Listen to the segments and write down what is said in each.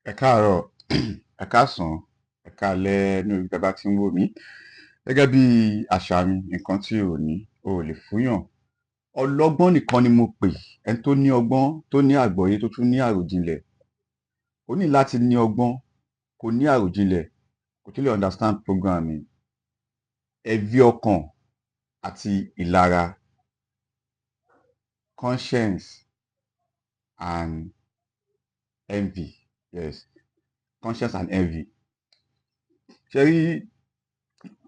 Ẹ káàárọ̀, ẹ káàsán, ẹ káalẹ́ ní orí tẹ́ bá ti ń wò mí. Gẹ́gẹ́ bí àṣà mi, nǹkan tí o ò ní, o ò lè fúnyàn. Ọlọ́gbọ́n nìkan ni mo pè, ẹni tó ní ọgbọ́n, tó ní àgbọ́yé, tó tún ní àròjinlẹ̀. O ní láti ní ọgbọ́n, kó ní àròjinlẹ̀, kó tó lè understand program mi. Ẹ̀rí ọkàn àti ìlara, conscience and envy. Yes, conscience and envy. Ṣé rí,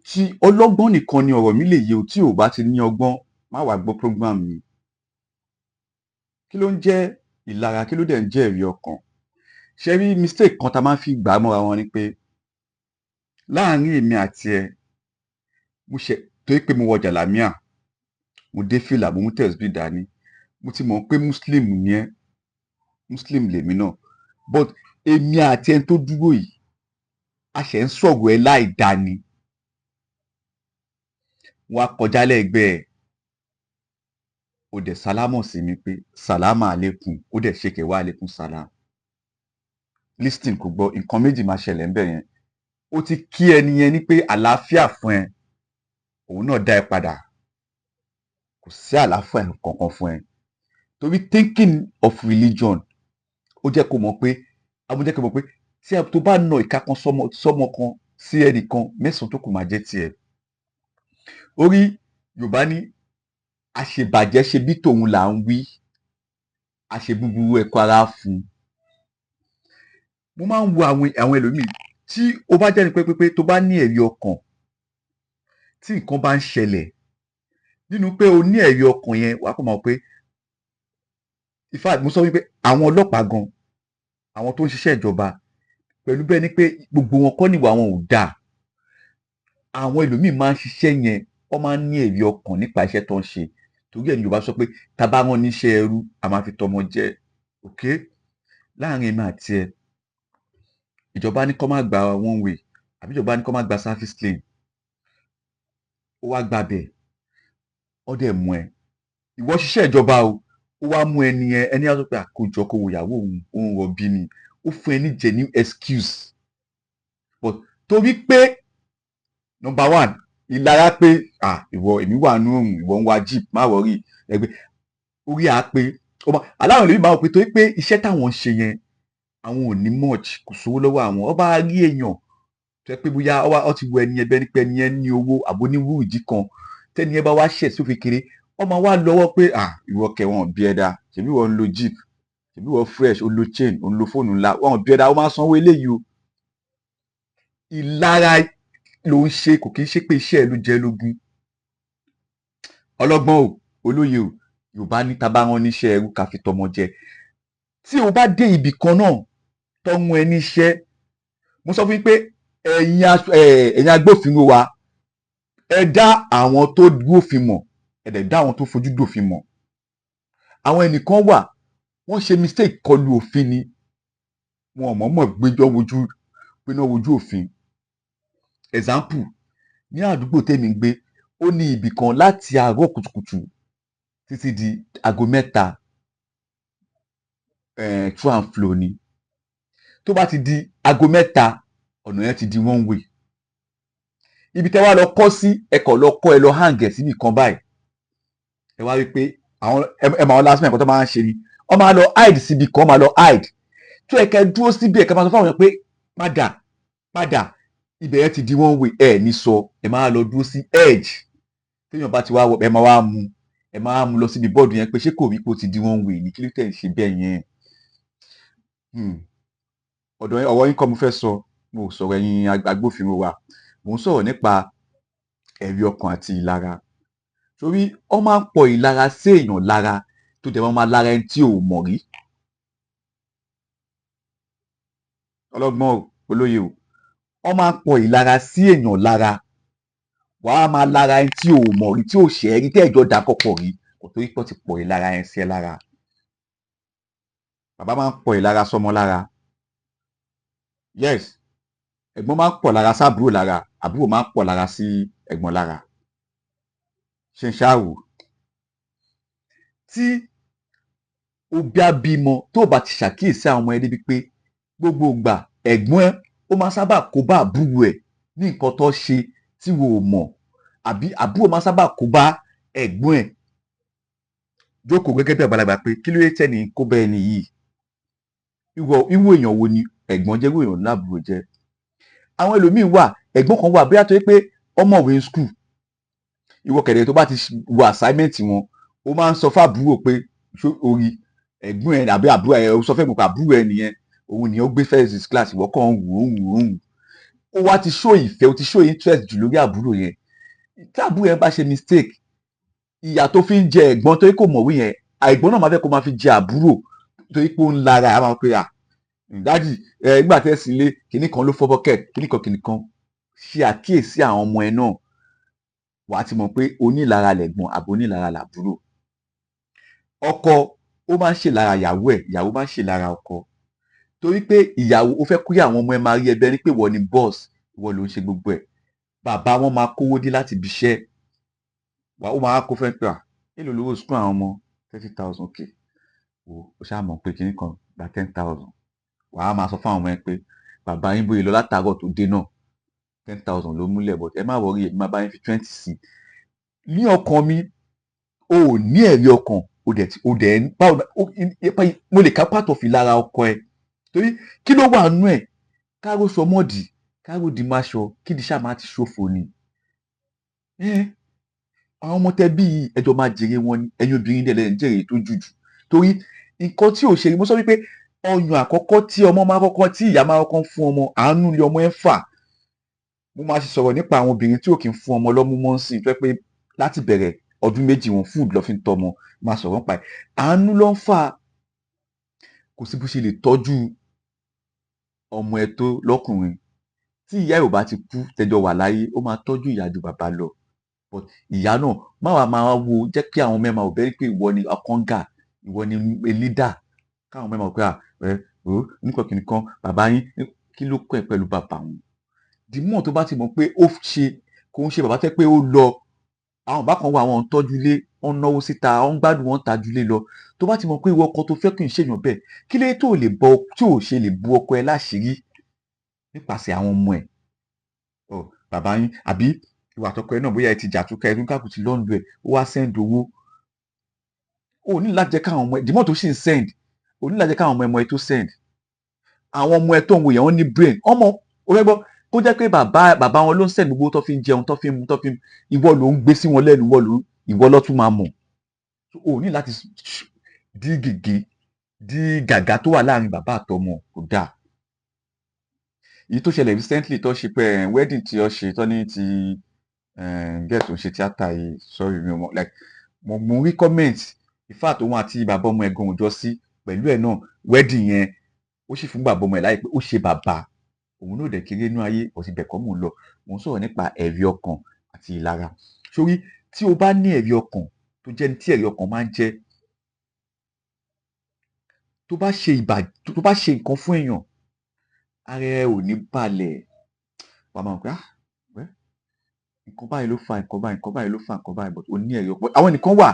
tí ọlọ́gbọ́n nìkan ni ọ̀rọ̀ mi lè yé o. Tí o bá ti ní ọgbọ́n, má wàá gbọ́ program mi. Kí ló ń jẹ́ ìlara? Kí ló dẹ̀ ń jẹ́ ẹ̀rí ọkàn? Ṣé rí, mistake kan tá a máa ń fi gbà á mọ́ra wọn ni pé láàárín èmi àti ẹ, mo ṣe torí pé mo wọ jàlámíà, mo dé fìlà, mo mú tẹ̀síbí dání, mo ti mọ̀ pé Muslim ni ẹ́, Muslim lèmi náà, but èmi àti ẹni tó dúró yìí, a ṣẹ̀ ń sọ̀rọ̀ ẹ láì dáa ni. Wọ́n á kọjá lẹ́gbẹ̀ẹ́ ẹ̀, ó dẹ̀ sálámọ̀ sí mi pé sàlámà àlékún, ó dẹ̀ ṣe kẹwàá àlékún sàlám. Listen, kò gbọ́, nǹkan méjì máa ṣẹlẹ̀ ńbẹ̀ yẹn. Ó ti kí ẹni yẹn ní pé àlàáfíà fún ẹ, òun náà dá ẹ padà, kò sí àlàáfíà kankan fún ẹ, torí thinking of religion, ó jẹ́ kó mọ̀ pé, ó jẹ́ kó mọ̀ pé tí ẹ tó bá na ìka kan sọ́mọ sọ́mọ kan sí ẹnìkan, mẹ́sàn-án tó kù máa jẹ́ tiẹ̀. Orí Yorùbá ní àṣebàjẹ́ ṣe bí tòun là ń wí, àṣebúburú ẹ̀kọ́ ara fún un. Mo máa ń wo àwọn ẹlòmíì, tí ó bá jẹ́ ni pé tó bá ní ẹ̀rí ọkàn, tí nǹkan bá ń ṣẹlẹ̀ nínú pé o ní ẹ̀rí ọkàn yẹn, wàá kàn mọ̀ pé, in fact, mo sọ wípé àwọn ọlọ́pàá gan, àwọn tó ń ṣiṣẹ́ ìjọba, pẹ̀lú bẹ́ẹ̀ ni pé gbogbo wọn kọ́ níwà wọn ò dáa, àwọn ẹlòmíì máa ń ṣiṣẹ́ yẹn, wọ́n máa ń ní ẹ̀rí ọkàn nípa iṣẹ́ tó ń ṣe. Torí ẹ̀ ní Yorùbá sọ pé tá a bá rán níṣẹ́ ẹrú, a máa fi tọmọ jẹ. Ok, láàrin èmi àti ẹ, ìjọba ní kó má gba one way, àbí ìjọba ní kó má gba service lane, ó wá gbàbẹ̀, ó dẹ̀ mú ẹ. Ìwọ ṣiṣẹ́ ìjọba o, ó wá mú ẹni yẹn, ẹni á sọ pé àkójọ kó wo ìyàwó òun, òun rọbí ni, ó fún ẹ ní genuine excuse, but torí pé number one, ìlara pé, ah, ìwọ, èmi wà nú òrùn, ìwọ ń wa jeep, má worry ẹgbẹ́ orí à pé ọmọ aláwọ̀ lèmi máa wò pé torí pé iṣẹ́ táwọn ń ṣe yẹn, àwọn ò ní much, kò sówó lọ́wọ́ àwọn. Ọba rí èèyàn tó yẹ pé bóyá ọ ti wọ ẹni ẹbẹ ní pé ẹni yẹn ní owó àbó ní wúrìjì kan, tẹ́ni yẹn bá wá ṣẹ̀ sófin kéré, wọ́n máa wá lọ́wọ́ pé, ah, ìwọ kẹ̀, wọ́n bí ẹ dá, ṣèbí wọ́n ń lo jeep, ṣèbí wọ́n fresh, ó lo chain, ó ń lo fóònù ńlá, wọ́n bí ẹ dá, ó máa sanwó eléyìí o. Ìlara ló ń ṣe, kò kí ń ṣe pé iṣẹ́ ẹ ló jẹ́ lógún. Ọlọ́gbọ́n o, olóye o, Yorùbá ní tá bá rán níṣẹ́ ẹrú, ká fi tọmọ jẹ. Tí o bá dé ibì kan náà tọ́mú ẹ níṣẹ́, mo sọ fún yín pé ẹ̀yin agbófinró wa, ẹ dá àwọn tó gbófin mọ̀, ẹ dẹ̀ dá àwọn tó fojú dòfin mọ̀. Àwọn ẹnìkan wà, wọ́n ṣe mistake kọlu òfin ni, wọn ò mọ̀ọ́mọ̀ gbẹ́jọ́ wojú gbéná wojú òfin. Example, ní àdúgbò tèmi ń gbé, ó ní ibì kan, láti àárọ̀ kùtùkùtù títí di aago 3, to and fro ni. Tó bá ti di aago 3, ọ̀nà yẹn ti di one way. Ibi tẹ́ wá lọ kọ́ sí, ẹ kàn lọ kọ́, ẹ lọ hang ẹ̀ síbì kan báyìí. Ẹ wá rí i pé àwọn ẹ mọ àwọn last minute kan tó máa ń ṣe ni, wọ́n máa lọ hide síbi kan, wọ́n máa lọ hide tó ẹ kẹ́ dúró síbi, ẹ kẹ́ máa sọ fáwọn èèyàn pé padà, padà, ibẹ̀ yẹn ti di one way. Ẹ ní sọ, ẹ máa lọ dúró sí edge. Téèyàn bá ti wá wọ, ẹ máa wá mú lọ síbi bọ́ọ̀dù yẹn pé ṣé kò rí pé ó ti di one way ní? Kí ló tẹ̀ ń ṣe bẹ́ẹ̀ yẹn? Ọ̀dọ̀ ọ̀rọ̀ yín kọ́ mo fẹ́ sọ. Mo ò sọ̀rọ̀ ẹ̀yin agbófinró wa. Mò ń sọ̀rọ̀ nípa ẹ̀rí ọkàn àti ìlara, torí ó máa ń pọ̀ ìlara sí èèyàn lára, tó dẹ̀ máa lára ẹni tí ò mọ̀ rí. Ọlọ́gbọ́n o, olóye o, ó máa ń pọ̀ ìlara sí èèyàn lára, wàá máa lára ẹni tí ò mọ̀ rí, tí ò ṣẹ̀ rí, tẹ́ ẹ̀jọ́ dà kọ̀pọ̀ rí, kò torí pé ó ti pọ̀ ìlara yẹn sí ẹ lára. Bàbá máa ń pọ̀ ìlara sọ́mọ lára, yes. Ẹ̀gbọ́n máa ń pọ̀ lára sábúrò lára, àbúrò máa ń pọ̀ lára sí ẹ̀gbọ́n lára. Ṣe ń ṣáàwò tí o bá bímọ, tó o bá ti ṣàkíyèsí àwọn ọmọ ẹ débi pé Gbogbo ìgbà, ẹ̀gbọ́n ẹ ó máa sábà kó bá àbúrò ẹ̀ ní nǹkan tó ṣe tí wo ò mọ̀, àbí àbúrò máa sábà kó bá ẹ̀gbọ́n ẹ̀. Jókòó gẹ́gẹ́ bí àgbàlagbà pé kí ló dé tẹ́ni kó bá ẹni yìí? Irú èèyàn wo ni ẹ̀gbọ́n jẹ́? Irú èèyàn láàbúrò jẹ́? Àwọn ẹlòmíín wà, ẹ̀gbọ́n kan wà bóyá tó yẹ pé ọmọwé ń school, ìwọ kẹ̀dẹ̀ tó bá ti wo assignment wọn, ó máa ń sọ fún àbúrò pé ṣó orí ẹ̀gbọ́n ẹ̀ àbí àbúrò ẹ̀, ó sọ fẹ́ mọ̀ pé àbúrò ẹ̀ nìyẹn, òun nìyẹn ó gbé first class, ìwọ kàn ń wò ó, ń wò ó, ń wò ó. Wá ti show ìfẹ́, ó ti show interest jù lórí àbúrò yẹn. Tí àbúrò yẹn bá ṣe mistake, ìyà tó fi ń jẹ ẹ̀gbọ́n torí kò mọ̀wé yẹn, ẹ̀gbọ́n náà máa fẹ́ kó máa fi jẹ àbúrò torí pé ó ń lara. Ẹ̀ á máa pe, "À daddy ẹ, nígbà tẹ́ sí ilé, kinní kan ló fọ́ bucket, kinní kan, kinní kan." Ṣe àkíyèsí àwọn ọmọ ẹ náà, wàá ti mọ̀ pé onílara lẹ̀gbọ́n àbí onílara làbúrò. Ọkọ ó máa ń ṣèlára ìyàwó ẹ̀, ìyàwó máa ń ṣèlára ọkọ, torí pé ìyàwó ó fẹ́ kí àwọn ọmọ ẹ máa rí ẹbẹ ní pé ìwọ ni boss, ìwọ ló ń ṣe gbogbo ẹ̀. Bàbá wọn máa kówó dé láti ibi iṣẹ́ wà, ó máa kó fẹ́ pé, "À, èló lówó school àwọn ọmọ?" 30,000. Okay, o ó ṣáà mọ̀ pé kinní kan gba 10,000. Wàá máa sọ fún àwọn ọmọ ẹ pé bàbá yín bóyá lọ látàárọ̀ tó dé náà, 10,000 ló múlẹ̀, but ẹ má worry, èmi máa bá yín fi 20 sí i. Ní ọkàn mi, o ò ní ẹ̀rí ọkàn, o dẹ̀ ti o dẹ̀ ń báwo mo lè ká pàtó fi lára ọkọ ẹ, torí kí ló wà nú ẹ̀? Káró sọmọ́dì, káró di máṣọ, kí di ṣáà má ti ṣòfò ni. Àwọn ọmọ tẹ bí ẹjọ́ máa jèrè wọn ni. Ẹ̀yin obìnrin dẹ̀ lẹ́yìn jèrè tó jù jù, torí nǹkan tí ò ṣe, mo sọ wípé ọyàn àkọ́kọ́ tí ọmọ máa kọ́kọ́, tí ìyá máa kọ́kọ́ fún ọmọ, àánú ni ọmọ ẹ̀ ń fà. Mo máa ṣe sọ̀rọ̀ nípa àwọn obìnrin tí ò kí ń fún ọmọ lọ́mú mọ́ sí, tó jẹ́ pé láti bẹ̀rẹ̀ ọdún 2 wọn, food lọ́ fi ń tọ́mọ. Máa sọ̀rọ̀ nípa ẹ̀. Àánú ló ń fà. Kò sí bó ṣe lè tọ́jú ọmọ ẹ tó lọ́kùnrin, tí ìyá ẹ̀ ò bá ti kú, tẹjọ wà láyé, ó máa tọ́jú ìyá ju bàbá lọ. But ìyá náà má wàá máa wo jẹ́ kí àwọn ọmọ ẹ máa wò bẹ́ẹ̀ pé ìwọ ni ọkànga, ìwọ ni leader, káwọn ọmọ ẹ máa wò pé, "À ẹ ò nǹkan kìnìkan bàbá yín." Kí ló kọ́ ẹ pẹ̀lú bàbá wọn? The more tó bá ti mọ̀ pé ó ṣe kò ń ṣe bàbá tẹ́ pé ó lọ, àwọn bàbá kan wà, àwọn ń tọ́jú ilé, wọ́n ń náwó síta, wọ́n ń gbádùn, wọ́n ń tajú ilé lọ. Tó bá ti mọ̀ pé ìwọ ọkọ tó fẹ́ kì í ṣèyàn bẹ́ẹ̀, kí ló dé tó lè bọ, tí ò ṣe lè bu ọkọ ẹ láṣìírí nípasẹ̀ àwọn ọmọ ẹ̀? Ọ bàbá yín àbí ìwà àtọkọ ẹ náà, bóyá ẹ ti jà túká, ẹ tún káàkiri ti lọ́ndọ̀ ẹ̀, ó wá send owó, o ní láti jẹ́ káwọn ọmọ ẹ, the more tó sì ń send, o ní láti jẹ́ káwọn ọmọ ẹ mọ ẹ tó send. Àwọn ọmọ ẹ tó ń wo yẹn, wọ́n ní brain. Ọmọ ó fẹ́ gbọ́ kó jẹ́ pé bàbá bàbá wọn ló ń send gbogbo tó fi ń jẹun, tó fi ń mu, tó fi ń, ìwọ ló ń gbé sí wọn lẹ́nu, ìwọ ló tún máa mọ̀. O ní láti dí gègé, dí gàgá tó wà láàrin bàbá àtọmọ. Kò dáa. Èyí tó ṣẹlẹ̀ recently, tó ṣe pé wedding tí ó ṣe tó ní ti girl tó ń ṣe tíátà yìí, sorry, mi ò mọ̀, like mo rí comment. In fact, òun àti bàbá ọmọ ẹ̀ gan ò jọ sí pẹ̀lú ẹ̀ náà. Wedding yẹn, ó sì fún bàbá ọmọ ẹ̀ láyè pé ó ṣe bàbá òun náà dẹ̀ kéré inú ayé. Kò sí bẹ̀ kọ́ mò ń lọ. Mò ń sọ̀rọ̀ nípa ẹ̀rí ọkàn àti ìlara. Sórí tí o bá ní ẹ̀rí ọkàn, tó jẹ́ tí ẹ̀rí ọkàn máa ń jẹ́, tó bá ṣe nǹkan fún èèyàn, ara ẹ ò ní balẹ̀. Wàá máa mọ̀ pé, "Ah well, nǹkan báyìí ló fa nǹkan báyìí, nǹkan báyìí ló fa nǹkan báyìí." But o ní ẹ̀rí ọkàn. Àwọn nìkan wà,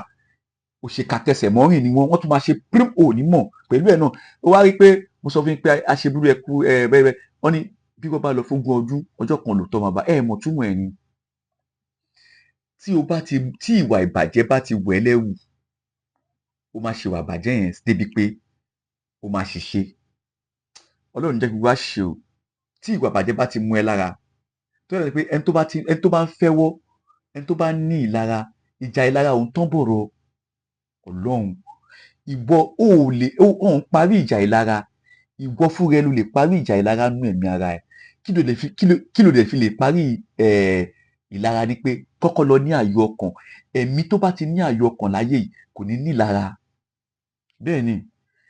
òṣèkà tẹsẹ̀ mọ́rìn ni wọ́n tún máa ṣe pírím, ò ní mọ̀ pẹ̀lú ẹ̀ náà. Ó wá rí pé mo sọ fún yín pé aṣebúrú ẹ kú ẹ bẹ́ẹ̀ bẹ́ẹ̀. Wọ́n ní bí wọ́n bá lọ fógún ọdún, ọjọ́ kan lòótọ́ máa bá ẹ mọ̀ túmọ̀ ẹ̀ ni. Tí o bá ti, tí ìwà ìbàjẹ́ bá ti wẹ̀ lẹ́wù, ó máa ṣe ìwà ìbàjẹ́ yẹn débi pé ó máa ṣiṣẹ́. Ọlọ́run jẹ́ kí gbogbo wa ṣe o. Tí ìwà ìbàjẹ́ bá ti mú ẹ lára, tó yẹ pé ẹni tó bá ti, ẹni tó bá ń fẹ́wọ́, ẹni tó bá ní ìlara, ìjà ìlara òun tán bọ̀rọ̀. Ọlọ́run, ìwọ ò lè ó ń parí ìjà ìlara. Ìwọ fúnra ẹ ló lè parí ìjà ìlara nú ẹ̀mí ara ẹ. Kí ló lè fi lè parí ìlara? Ni pé kọ́kọ́ lọ ní àyò ọkàn. Ẹ̀mí tó bá ti ní àyò ọkàn láyé yìí kò ní ní ìlara. Bẹ́ẹ̀ ni,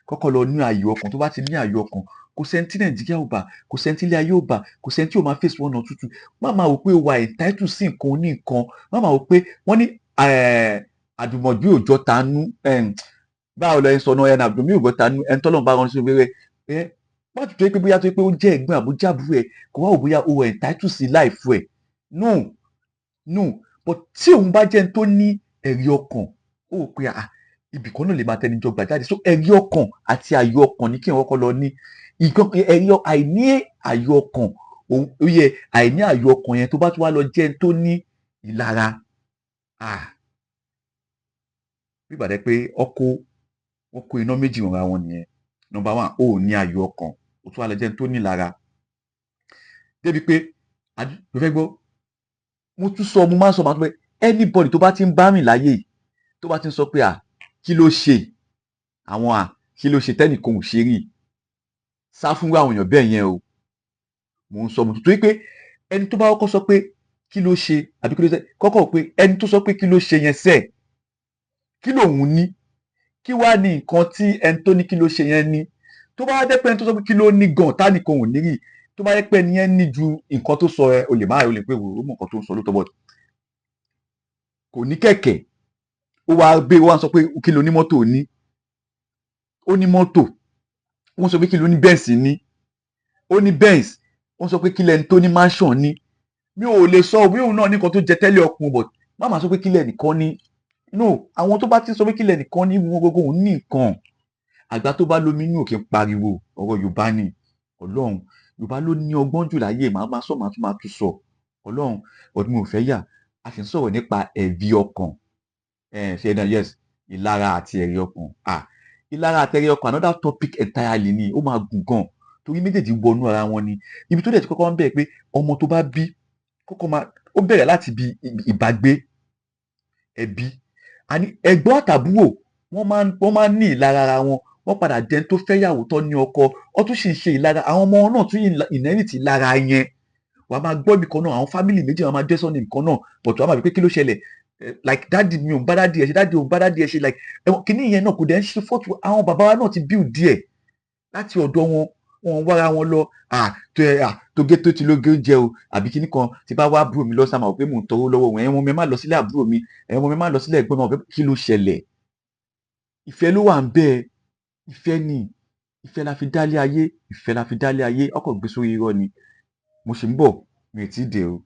kọ́kọ́ lọ ní àyò ọkàn. Tó bá ti ní àyò ọkàn, kò sẹ́ni tí Nàìjíríà ò bá, kò sẹ́ni tí ilé ayé ò bá, kò sẹ́ni tí ò máa face one or two two. Má máa wò pé o wà entitled sí nǹkan oní nǹkan. Má máa wò pé wọ́n ní àdùmọ̀bí òjọ́ tanú. Báwo lọ ẹ sọ náà? Ẹn àdùmọ̀bí òjọ́ tanú, ẹni tọ́lọ́run bá rán sí wẹ́rẹ́ ẹ. Má tó pé bóyá tó pé ó jẹ́ ẹ̀gbọ́n àbújá àbúrò ẹ̀, kò wá wò bóyá o wà entitled sí life ẹ̀. No, no. But tí òun bá jẹ́ ẹni tó ní ẹ̀rí ọkàn, ó wò pé, ah, Ibì kan náà lè máa tẹni jọ gbà jáde. So ẹ̀rí ọkàn àti ayọ̀ ọkàn ní kí wọ́n kọ́kọ́ lọ ní. Ìkan ẹ̀rí àìní ayọ̀ ọkàn, ó yẹ àìní ayọ̀ ọkàn yẹn, tó bá tún wá lọ jẹ́ ẹni tó ní ìlara, ah, bí ìbàdẹ́ pé ọkọ wọ́n kó iná méjì wọn ra wọn nìyẹn. Number one, ó ní ayọ̀ ọkàn, ó tún wá lọ jẹ́ ẹni tó ní ìlara débi pé ló fẹ́ gbọ́. Mo tún sọ, mo máa ń sọ, màá tún pé anybody tó bá ti ń bá rìn láyé yìí, tó bá ti ń sọ pé, "À, kí ló ṣe àwọn? À, kí ló ṣe tẹ́nìkan ò ṣe rí?" Sá fún àwọn èèyàn bẹ́ẹ̀ yẹn o. Mò ń sọ, mo tún torí pé ẹni tó bá kọ́kọ́ sọ pé kí ló ṣe àbí kí ló ṣe, kọ́kọ́ pé ẹni tó sọ pé kí ló ṣe yẹn sẹ́ẹ̀, kí lòun ní? Kí wá ní nǹkan tí ẹni tó ní kí ló ṣe yẹn ní? Tó bá jẹ́ pé ẹni tó sọ pé kí ló ní gan tánìkan ò ní rí, tó bá jẹ́ pé ẹni yẹn ní ju nǹkan tó sọ ẹ, o lè má, o lè pé wò ó mọ̀ nǹkan tó ń sọ lóòótọ́, but kò ní kẹ̀kẹ́, ó wá gbé wá sọ pé kí ló ní mọ́tò ní, ó ní mọ́tò. Wọ́n sọ pé kí ló ní Benz ní, ó ní Benz. Wọ́n sọ pé kí lẹni tó ní mansion ní. Mi ò lè sọ bí òun náà ní nǹkan tó jẹ tẹ́lẹ̀ ọkùnrin, but má máa sọ pé kí lẹ́nìkan ní. No, àwọn tó bá ti sọ pé kí lẹ́nìkan ní, wọn gbogbo òun ní nǹkan. Àgbà tó bá lómi inú òkè ń pariwo. Ọ̀rọ̀ Yorùbá ni. Ọlọ́run, Yorùbá ló ní ọgbọ́n jù láyé. Màá máa sọ, màá tún máa tún sọ. Ọlọ́run, ọdún mi ò fẹ́ yà. A sì ń sọ̀rọ̀ nípa ẹ̀rí ọkàn. Ẹ̀ ṣe náà, yes, ìlara àti ẹ̀rí ọkàn. Ah, ìlara àti ẹ̀rí ọkàn, another topic entirely ni. Ó máa gùn gan torí méjèèjì wọnú ara wọn ni. Ibi tó dẹ̀ ti kọ́kọ́ ń bẹ̀rẹ̀ pé ọmọ tó bá bí kọ́kọ́ máa, ó bẹ̀rẹ̀ láti ibi ìbágbé ẹbí. Àní ẹ̀gbọ́n àtàbúrò, wọ́n máa ń ní ìlara ara wọn. Wọ́n padà dẹni tó fẹ́yàwó, tó ní ọkọ, wọ́n tún sì ń ṣe ìlara. Àwọn ọmọ náà tún inherit ìlara yẹn. Wàá máa gbọ́ ibì kan náà, àwọn family méjì wọn máa jẹ́ sọ́ni nǹkan náà, but wàá máa bí pé kí ló ṣẹlẹ̀? Like daddy mi ò ń bá daddy ẹ̀ ṣe, daddy ò ń bá daddy ẹ̀ ṣe. Like ẹ̀wọ̀n kìíní yẹn náà kò dẹ̀ ń ṣe fọ́tò. Àwọn bàbá wa náà ti build díẹ̀ láti ọ̀dọ̀ wọn. Wọn wára wọn lọ, ah, tó ẹ, ah, tó gé tó ti ló gé oúnjẹ o, àbí kíní kan tí bá wá àbúrò mi lọ́sàn-án, máa pé mò ń tọrọ lọ́wọ́ wọn. Ẹ̀wọ̀n mi má lọ sílé àbúrò mi, ẹ̀wọ̀n mi má lọ sílé ẹ̀gbọ́n mi, pé kí ló ṣẹlẹ̀? Ìfẹ́ ló wà ń bẹ́ẹ̀. Ìfẹ́ ni, ìfẹ́ la fi dálé ayé, ìfẹ́ la fi dálé ayé. Ọkọ̀ gbé sórí irọ́ ni. Mo sì ń bọ̀, mi ò tí ì dé o.